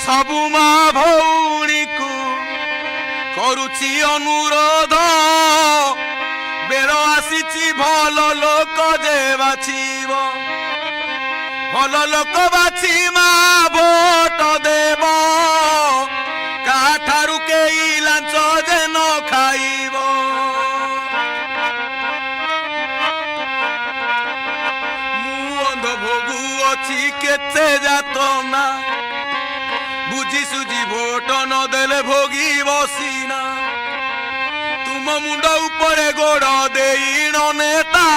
ସବୁ ମା ଭଉଣୀକୁ କରୁଛି ଅନୁରୋଧ, ବେଳ ଆସିଛି ଭଲ ଲୋକ ଯେ ବାଛିବ। ଭଲ ଲୋକ ବାଛି ମା ଭୋଟ ଦେବ, କାଠାରୁ କେହି ଲାଞ୍ଚ ଯେ ନ ଖାଇବ। ମୁଁ ଅନ୍ଧ ଭୋଗୁ ଅଛି କେତେ ଯାତନା, ବୁଝି ସୁଝି ଭୋଟ ନଦେଲେ ଭୋଗିବ ସିନା। ତୁମ ମୁଣ୍ଡ ଉପରେ ଗୋଡ଼ ଦେଇଣ ନେତା,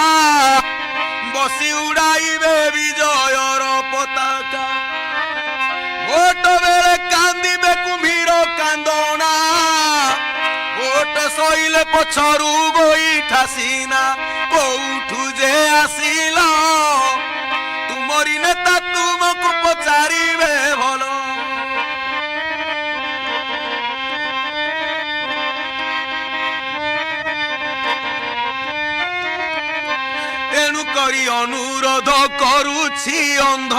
ବସି ଉଡ଼ାଇବେ ବିଜୟର ପତାକା। ଭୋଟ ବେଳେ କାନ୍ଦିବେ କୁମ୍ଭୀର କାନ୍ଦଣା, ଭୋଟ ସଇଲେ ପଛରୁ ଗୋଇଠା ସିନା। କୋଉଠୁ ଯେ ଆସିଲ, ତୁମରି ନେତା ତୁମକୁ ପଚାରିବେ ଭଲ। ତେଣୁ କରି ଅନୁରୋଧ କରୁଛି ଅନ୍ଧ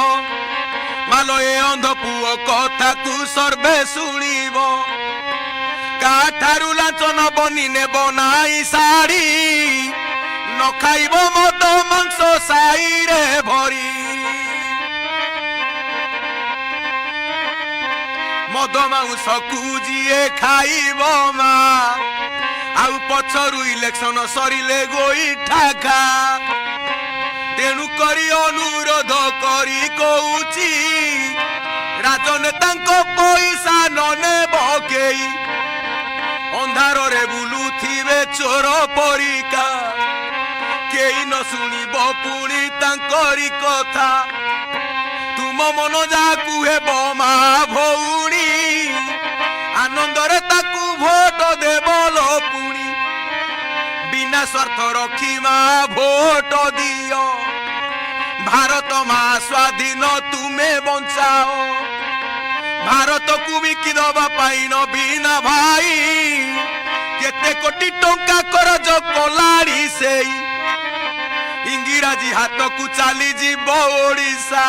ମାଲ, ଏ ଅନ୍ଧ ପୁଅ କଥାକୁ ସର୍ବେ ଶୁଣିବ। କାଠାରୁ ଲାଞ୍ଚ ନବନି, ନେବ ନାଇଁ ଶାଢ଼ୀ, ନ ଖାଇବ ମଦ ମାଂସ ସାଇରେ ଭରି। ମଦ ମାଂସକୁ ଯିଏ ଖାଇବ ମା, ଆଉ ପଛରୁ ଇଲେକ୍ସନ ସରିଲେ ଗୋଇଠା ଖା। ତେଣୁ କରି ଅନୁରୋଧ କରି କହୁଛି, ରାଜନେତାଙ୍କ ପଇସା ନ ନେବ କେହି। ଅନ୍ଧାରରେ ବୁଲୁଥିବେ ଚୋର ପରିକା, କେହି ନ ଶୁଣିବ ପୁଣି ତାଙ୍କରି କଥା। ତୁମ ମନ ଯାହାକୁ ହେବ ମା ଭଉଣୀ, ଆନନ୍ଦରେ ତାକୁ ଭୋଟ ଦେବ ଲୋ ପୁଣି। ବିନା ସ୍ୱାର୍ଥ ରଖି ମା ଭୋଟ ଦିଅ, ଭାରତ ମା ସ୍ୱାଧୀନ ତୁମେ ବଞ୍ଚାଅ। ଭାରତକୁ ବିକି ଦବା ପାଇଁ ନବୀନା ଭାଇ କେତେ କୋଟି ଟଙ୍କା କରଜ କଲାଣି ସେଇ। ଇଂରାଜୀ ହାତକୁ ଚାଲିଯିବ ଓଡ଼ିଶା,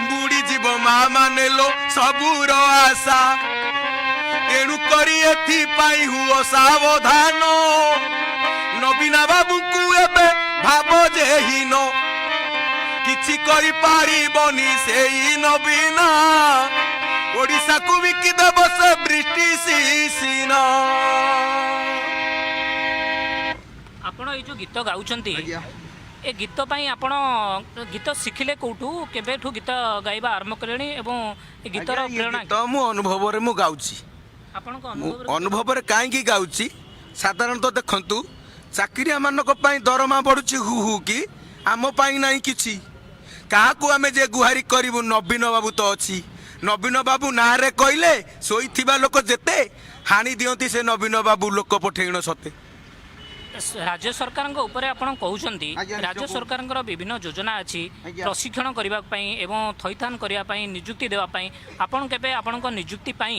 ବୁଡ଼ିଯିବ ମା ମାନେ ଲୋ ସବୁର ଆଶା। ତେଣୁ କରି ଏଥିପାଇଁ ହୁଅ ସାବଧାନ, ନବୀନା ବାବୁଙ୍କୁ ଏବେ ଭାବ ଯେ ହୀନ। କିଛି କରିପାରିବନି ସେଇ ନବୀନା, ଓଡ଼ିଶାକୁ ବିକିଦେବ ସେ ବ୍ରିଟିଶ ସିନା। ଆପଣ ଏଇ ଯୋଉ ଗୀତ ଗାଉଛନ୍ତି, ଏ ଗୀତ ପାଇଁ ଆପଣ ଗୀତ ଶିଖିଲେ କୋଉଠୁ? କେବେଠୁ ଗୀତ ଗାଇବା ଆରମ୍ଭ କଲେଣି ଏବଂ ଏ ଗୀତର ଆଜ୍ଞା, ଇଏ ପ୍ରେରଣା ଗୀତ ମୁଁ ଅନୁଭବରେ ମୁଁ ଗାଉଛି। ଆପଣଙ୍କ ମୁଁ ଅନୁଭବରେ? ଅନୁଭବରେ କାହିଁକି ଗାଉଛି, ସାଧାରଣତଃ ଦେଖନ୍ତୁ, ଚାକିରିଆମାନଙ୍କ ପାଇଁ ଦରମା ବଢୁଛି ହୁ ହୁ କି, ଆମ ପାଇଁ ନାହିଁ କିଛି। କାହାକୁ ଆମେ ଯେ ଗୁହାରି କରିବୁ? ନବୀନ ବାବୁ ତ ଅଛି। ନବୀନ ବାବୁ ନାଁରେ କହିଲେ ଶୋଇଥିବା ଲୋକ ଯେତେ ହାଣି ଦିଅନ୍ତି, ସେ ନବୀନ ବାବୁ ଲୋକ ପଠେଇଣ ସତେ। ରାଜ୍ୟ ସରକାରଙ୍କ ଉପରେ ଆପଣ କହୁଛନ୍ତି। ଆଜ୍ଞା, ରାଜ୍ୟ ନିଜକୁ- ସରକାରଙ୍କର ବିଭିନ୍ନ ଯୋଜନା ଅଛି ଆଜ୍ଞା। ପ୍ରଶିକ୍ଷଣ କରିବା ପାଇଁ ଏବଂ ଥଇଥାନ କରିବା ପାଇଁ, ନିଯୁକ୍ତି ଦେବା ପାଇଁ। ଆପଣ କେବେ ଆପଣଙ୍କ ନିଯୁକ୍ତି ପାଇଁ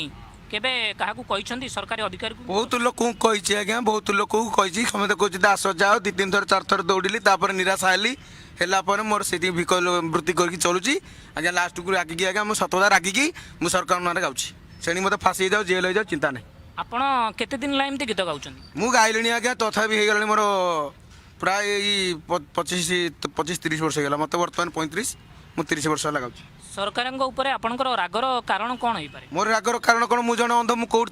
କେବେ କାହାକୁ କହିଛନ୍ତି, ସରକାରୀ ଅଧିକାରୀକୁ? ବହୁତ ଲୋକଙ୍କୁ କହିଛି ଆଜ୍ଞା, ବହୁତ ଲୋକଙ୍କୁ କହିଛି। ସମସ୍ତେ କହୁଛନ୍ତି ଆସ ଯାଅ। 2 3 ଥର 4 ଥର ଦୌଡ଼ିଲି, ତାପରେ ନିରାଶା ହେଲି। ହେଲା ପରେ ମୋର ସେଇଠି ଭିକ ବୃତ୍ତି କରିକି ଚଳୁଛି ଆଜ୍ଞା। ଲାଷ୍ଟକୁ ରାଗିକି ଆଜ୍ଞା, ମୁଁ ସତକଥା ରାଗିକି ମୁଁ ସରକାରଙ୍କ ନାଁରେ ଗାଉଛି। ସେଣି ମୋତେ ଫାଶୀ ହେଇଯାଉ, ଜେଲ୍ ହେଇଯାଉ, ଚିନ୍ତା ନାହିଁ। ଆପଣ କେତେ ଦିନ ହେଲା ଏମିତି ଗୀତ ଗାଉଛନ୍ତି? ମୁଁ ଗାଇଲିଣି ଆଜ୍ଞା, ତଥାପି ହେଇଗଲାଣି ମୋର ପ୍ରାୟ ଏଇ 25 30 ବର୍ଷ ହେଇଗଲା। ମୋତେ ବର୍ତ୍ତମାନ 35, ମୁଁ 30 ବର୍ଷ ହେଲା ଗାଉଛି। ସରକାରଙ୍କ ଉପରେ ଆପଣଙ୍କର ରାଗର କାରଣ କ'ଣ ହେଇପାରେ? ମୋର ରାଗର କାରଣ କ'ଣ? ମୁଁ ଜଣେ ଅନ୍ଧ, ମୁଁ କୋଉଠି